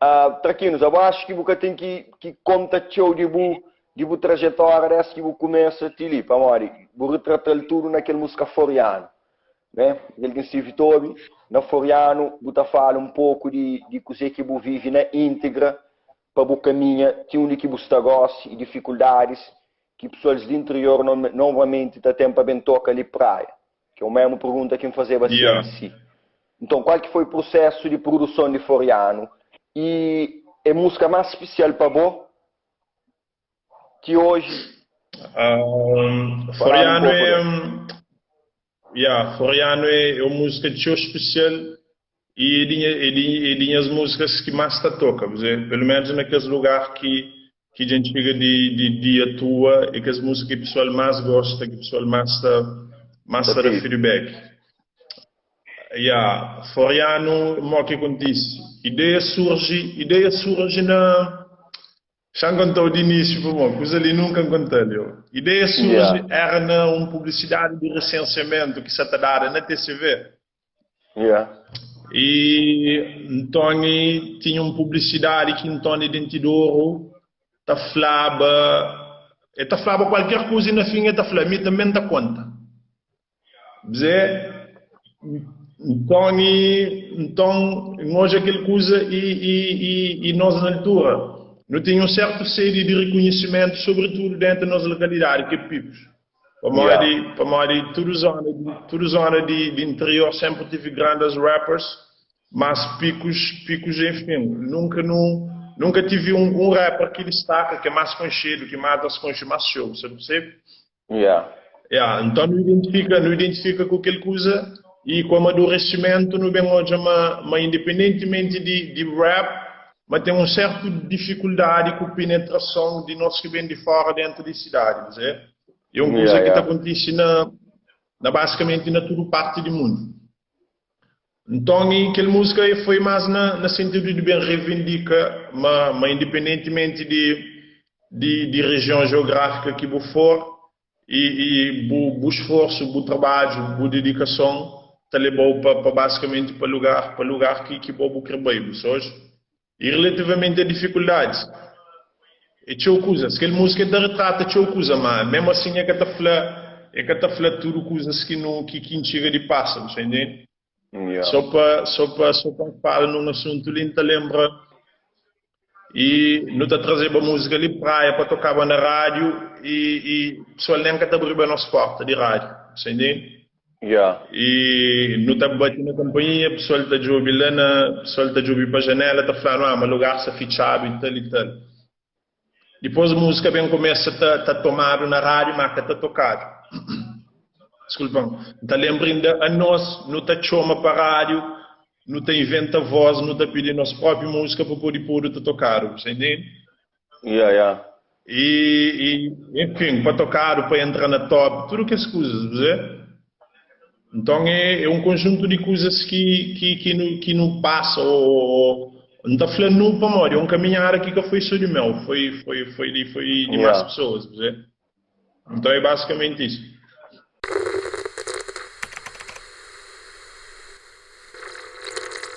Uh, Trakinos, abo acho ki bu ka ten ki, ki konta txeu di bu, di bu trajetória des ki bu kumesa ti li, pamodi bu retrata-l tudu na kel músika Forianu, né? Kel ki N stive ta obi, na Forianu bu ta fala un poku di, di kuzê ki bu vive na íntegra pa bu kaminha ti undi ki bu sta gósi i difikuldadis ki pesoas di interior normalmenti ta ten pa ben toka li Praia. Ki é o mesmu pergunta ki N fazeba si Yeah. MC. Nton, kual ki foi prusesu di produson di Forianu i é músika más spesial pa bo ti oji? Um, Falanu un Forianu poku é, del. yeah, Forianu é, é un músika txeu spesial i é di, nha, é di, é di nhas músikas ki más ta toka, puse, pelu menus na kes lugar ki ki dja N txiga di, di, di atua, é kes músika ki pesoal más gosta, ki pesoal más ta, más Ta ta da pidi. feedback. Yeah, Forianu, mo ki kontise? Ideia surji, ideia surji na Xa N kontau di inísiu pamó kuza li nunka N konta-l yo. Ideia surji Yeah. era na un publisidadi di resensiamentu ki sa ta dada na TCV. Yeah. I Ntoni tinha un publisidadi ki Ntoni Denti D'Oru ta flaba, el ta flaba kualker kuza i na fin el ta fla, mi tanbe N ta konta. Bze, Ntoni, nton, N odja kel kuza i, i, i, i nos na altura, nu tinha un sertu sedi di rikunhisimentu, sobritudu dentu nos lokalidadi, ki é Picos. Pamodi, Yeah. pamodi tudu zona, tudu zona di, di interior sempre tive grandes rappers, mas Picos, Picos, enfim, nunka nu, nunka tive um, um rapper ki destaka, ki é mais konxedu, ki matas konxe mais txeu, você percebe? Yeah. Yeah, nton nu identifika, nu identifika ku kel kuza i ku amaduresimentu nu ben odja ma, ma independentimenti di, di rap, ma ten un sertu difikuldadi ku penetrason di nos ki ben di fora dentu di sidadi, percebe? É un kuza Yeah, ki ta yeah. kontise na, na basikamenti na tudu parti di mundu. Nton, i kel múzika e foi más na, na sentidu di ben reivindika ma, ma independentimenti di, di, di rejion jeográfika ki bu for, i, i bu, bu sforsu, bu trabadju, bu dedikason ta leba-u pa, pa basikamenti pa lugar, pa lugar ki, ki bo bu kre bai, bu sabe? I relativamenti a difikuldadis, é txeu kuzas. Kel múzika el ta retrata txeu kuza, má mésmu asin el ka ta fla, el ka ta fla tudu kuzas ki nu, ki ki N txiga di pasa, bu sa intende? Yeah. Só pa, só pa, só pa N fala nun asuntu li, N ta lenbra i nu ta trazeba múzika li praia pa tokaba na rádiu i, i pesoal nen ka ta abriba nos porta di rádiu, bu sa intende? Yeah. I nu ta bati na kampainha, pesoal ta djobe la na, pesoal ta djobe pa janela ta fla-nu, ah, ma lugar sta fitxadu i tal i tal. Dipôs múzika ben kumesa ta, ta tomadu na rádiu, má ka ta tokadu. Diskulpa-m. N ta lenbra inda anos nu ta txoma pa rádiu, nu ta inventa vós, nu ta pidi nos própi múzika pa pode podu ta tokadu. Bu sta intende? Yeah, yeah. I, i, enfin, pa tokadu, pa entra na top, tudu kes kuzas, bu sê? Nton, é, é un konjuntu di kuzas ki, ki, ki nu, ki nu pasa, ô, ô, N ta fla nu pamodi é un kaminhada ki ka foi sô di meu, foi, foi, foi di, foi di más Yeah. pesoas, bu sê? Nton, é basikamenti isu.